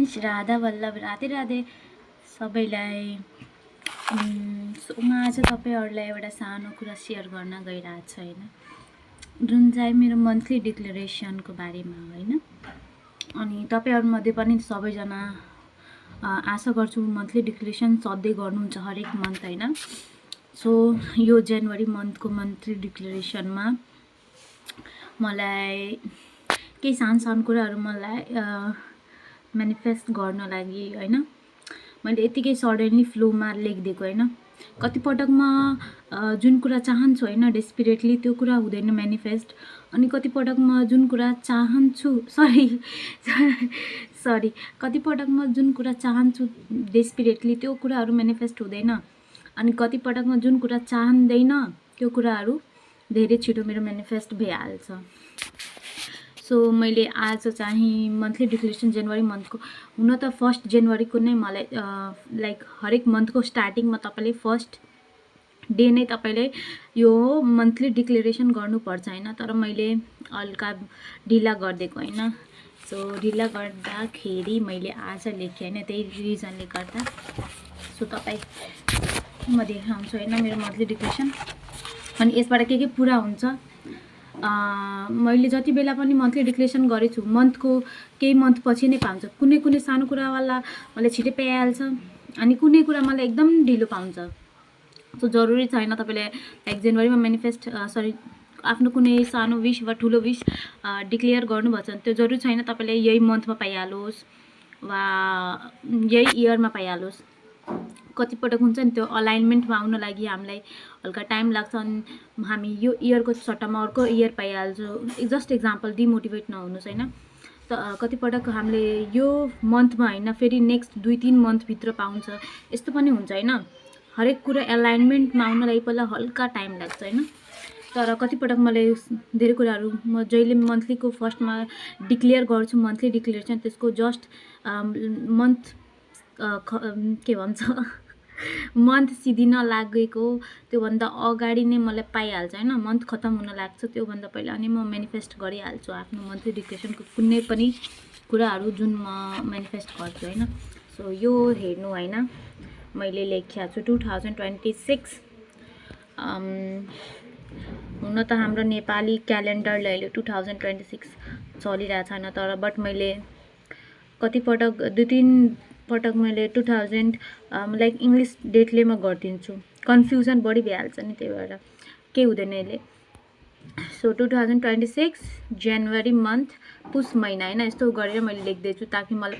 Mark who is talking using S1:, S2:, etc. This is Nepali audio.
S1: फ्रेन्ड्स, राधा वल्लभ, राधे राधे सबैलाई। म आज तपाईँहरूलाई एउटा सानो कुरा सेयर गर्न गइरहेको छु होइन, जुन चाहिँ मेरो मन्थली डिक्लेरेसनको बारेमा हो होइन। अनि तपाईँहरूमध्ये पनि सबैजना आशा गर्छु मन्थली डिक्लेरेसन सधैँ गर्नुहुन्छ हरेक मन्थ होइन। सो यो जनवरी मन्थको मन्थली डिक्लेरेसनमा मलाई केही सानो कुराहरू मलाई मेनिफेस्ट गर्न लागि होइन, मैले यतिकै सडनली फ्लोमा लेखिदिएको होइन। कतिपटक म जुन कुरा चाहन्छु होइन डेस्पिरेटली त्यो कुरा हुँदैन मेनिफेस्ट, अनि कतिपटक म जुन कुरा चाहन्छु कतिपटक म जुन कुरा चाहन्छु डेस्पिरेटली त्यो कुराहरू मेनिफेस्ट हुँदैन, अनि कतिपटक म जुन कुरा चाहँदैन त्यो कुराहरू धेरै छिटो मेरो मेनिफेस्ट भइहाल्छ। सो मैले आज चाहिँ मन्थली डिक्लेरेसन जनवरी मन्थको, हुन त 1 जनवरीको नै मलाई लाइक हरेक मन्थको स्टार्टिङमा तपाईँले फर्स्ट डे नै तपाईँले यो मन्थली डिक्लेरेसन गर्नुपर्छ होइन, तर मैले हल्का ढिला गरिदिएको होइन। सो ढिला गर्दाखेरि मैले आज लेखेँ होइन, त्यही रिजनले गर्दा। सो तपाईँ म देखाउँछु होइन मेरो मन्थली डिक्लेरेसन, अनि यसबाट के पुरा हुन्छ। मैले जति बेला पनि मन्थली डिक्लेरेसन गरेछु मन्थको केही मन्थ पछि नै पाउँछ। कुनै सानो कुरावाला मलाई छिटै पाइहाल्छ, अनि कुनै कुरा मलाई एकदम ढिलो पाउँछ। सो जरुरी छैन तपाईँले लाइक जनवरीमा मेनिफेस्ट आफ्नो कुनै सानो विश वा ठुलो विश डिक्लेयर गर्नुभएको छ, त्यो जरुरी छैन तपाईँले यही मन्थमा पाइहालोस् वा यही इयरमा पाइहालोस्। कतिपटक हुन्छ नि त्यो अलाइनमेन्टमा आउन लागि हामीलाई हल्का टाइम लाग्छ, अनि हामी यो इयरको सट्टामा अर्को इयर पाइहाल्छौँ। जस्ट इक्जाम्पल, डिमोटिभेट नहुनुहोस् होइन। कतिपटक हामीले यो मन्थमा होइन फेरि नेक्स्ट 2-3 मन्थभित्र पाउँछ, यस्तो पनि हुन्छ होइन। हरेक कुरा एलाइनमेन्टमा आउन लागि पहिला हल्का टाइम लाग्छ होइन। तर कतिपटक मलाई धेरै कुराहरू म जहिले मन्थलीको फर्स्टमा डिक्लेयर गर्छु मन्थली डिक्लेरेसन, त्यसको जस्ट मन्थ के भन्छ मन्थ सिद्धिन लागेको त्योभन्दा अगाडि नै मलाई पाइहाल्छ होइन। मन्थ खत्तम हुन लाग्छ त्योभन्दा पहिला अनि म मेनिफेस्ट गरिहाल्छु आफ्नो मन्थली डिक्लेरेसनको कुनै पनि कुराहरू जुन म मेनिफेस्ट गर्छु होइन। सो यो हेर्नु होइन, मैले लेखेको छु 2026। हुन त हाम्रो नेपाली क्यालेन्डरले अहिले 2026 चलिरहेको छैन, तर बट मैले कतिपटक 2-3 पटक मैले 2000 लाइक इङ्ग्लिस डेटले म गरिदिन्छु, कन्फ्युजन बढी भइहाल्छ नि, त्यही भएर केही हुँदैन यसले। सो 2026 जनवरी मन्थ पुस महिना होइन, यस्तो गरेर मैले लेख्दैछु ताकि मलाई